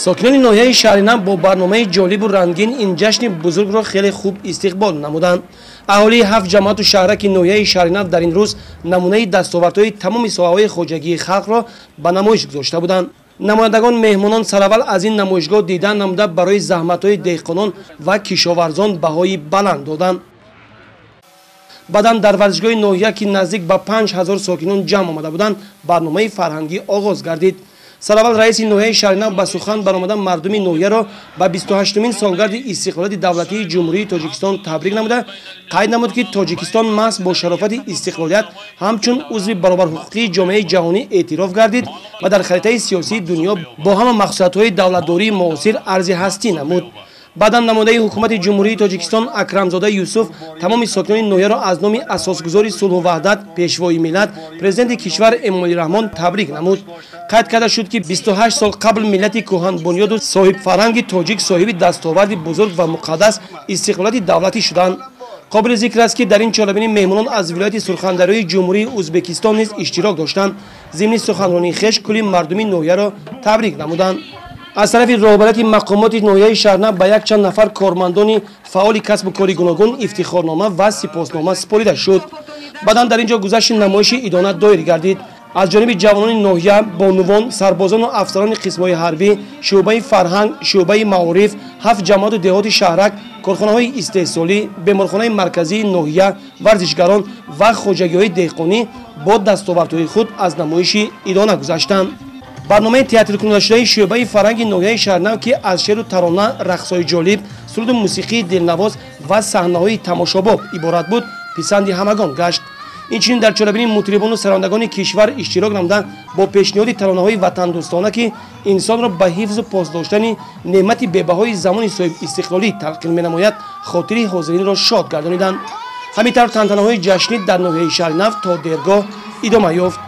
Сокинони ноҳияи Шаҳринав бо барномаи ҷолибу рангин ин ҷашни бузургро хеле хуб истиқбол намуданд. Аҳолии ҳафт ҷамоату шаҳраки ноҳияи Шаҳринав дар ин рӯз намунаи дастовардҳои тамоми соҳаҳои хоҷагии халқро ба намоиш гузошта буданд. Намояндагон меҳмонон сараввал аз ин намоишгоҳ дидан намуда, барои заҳматҳои деҳқонон ва кишоварзон баҳои баланд доданд. Баъдан дар варзишгоҳи ноҳия, ки наздик ба 5000 сокинон ҷамъ омада буданд, барномаи фарҳангӣ оғоз гардид. Сараввал раиси ноҳияи Шаҳринав ба сухан баромада, мардуми ноҳияро ба 28-умин солгарди истиқлолияти давлатии Ҷумҳурии Тоҷикистон табрик намуда, қайд намуд, ки Тоҷикистон маҳз бо шарофати истиқлолият ҳамчун узви баробарҳуқуқии ҷомеаи ҷаҳонӣ эътироф гардид ва дар харитаи сиёсии дунё бо ҳама махсусиятҳои давлатдории муосир арзи ҳастӣ намуд. Баъдан намояндаи ҳукумати Ҷумҳурии Тоҷикистон Акрамзода Юсуф тамоми сокинони ноҳияро аз номи асосгузори сулҳу ваҳдат, пешвои миллат, президенти кишвар Эмомалӣ Раҳмон табрик намуд. Қайд карда шуд, ки 28 сол қабл миллати кӯҳанбунёду соҳибфарҳанги тоҷик соҳиби дастоварди бузург ва муқаддас истиқлолияти давлатӣ шуданд. Қобили зикр аст, ки дар ин чорабинӣ меҳмонон аз вилояти Сурхандарёи Ҷумҳурии Ӯзбекистон низ иштирок доштанд. Зимни суханронии хеш кулли мардуми ноҳияро табрик намуданд. Аз тарафи роҳбарияти мақомоти ноҳияи Шаҳрнав ба якчанд нафар кормандони фаъоли касбу кори гуногун ифтихорнома ва сипоснома супорида шуд. Баъдан дар ин ҷо гузашти намоиши идона доир гардид. Аз ҷониби ҷавонони ноҳия, бонувон, сарбозону афсарони қисмҳои ҳарбӣ, шӯъбаи фарҳанг, шӯъбаи маориф, ҳафт ҷамоату деҳоти шаҳрак, корхонаҳои истеҳсолӣ, беморхонаи марказии ноҳия, варзишгарон ва хоҷагиҳои деҳқонӣ бо дастовардҳои худ аз намоиши идона гузаштанд. Барномаи театркунонашудаи шӯъбаи фарҳанги ноҳияи Шаҳрнав, ки аз шеъру тарона, рақсҳои ҷолиб, суруду мусиқии дилнавоз ва саҳнаҳои тамошобоб иборат буд, писанди ҳамагон гашт. Инчунин дар чорабинии мутрибону сарондагони кишвар иштирок намуда, бо пешниҳоди таронаҳои ватандӯстона, ки инсонро ба ҳифзу пос доштани неъмати бебаҳои замони соҳибистиқлолӣ талқин менамояд, хотири ҳозиринро шод гардониданд. Ҳамин тавр тантанаҳои ҷашнӣ дар ноҳияи Шаҳринав то дергоҳ идома ёфт.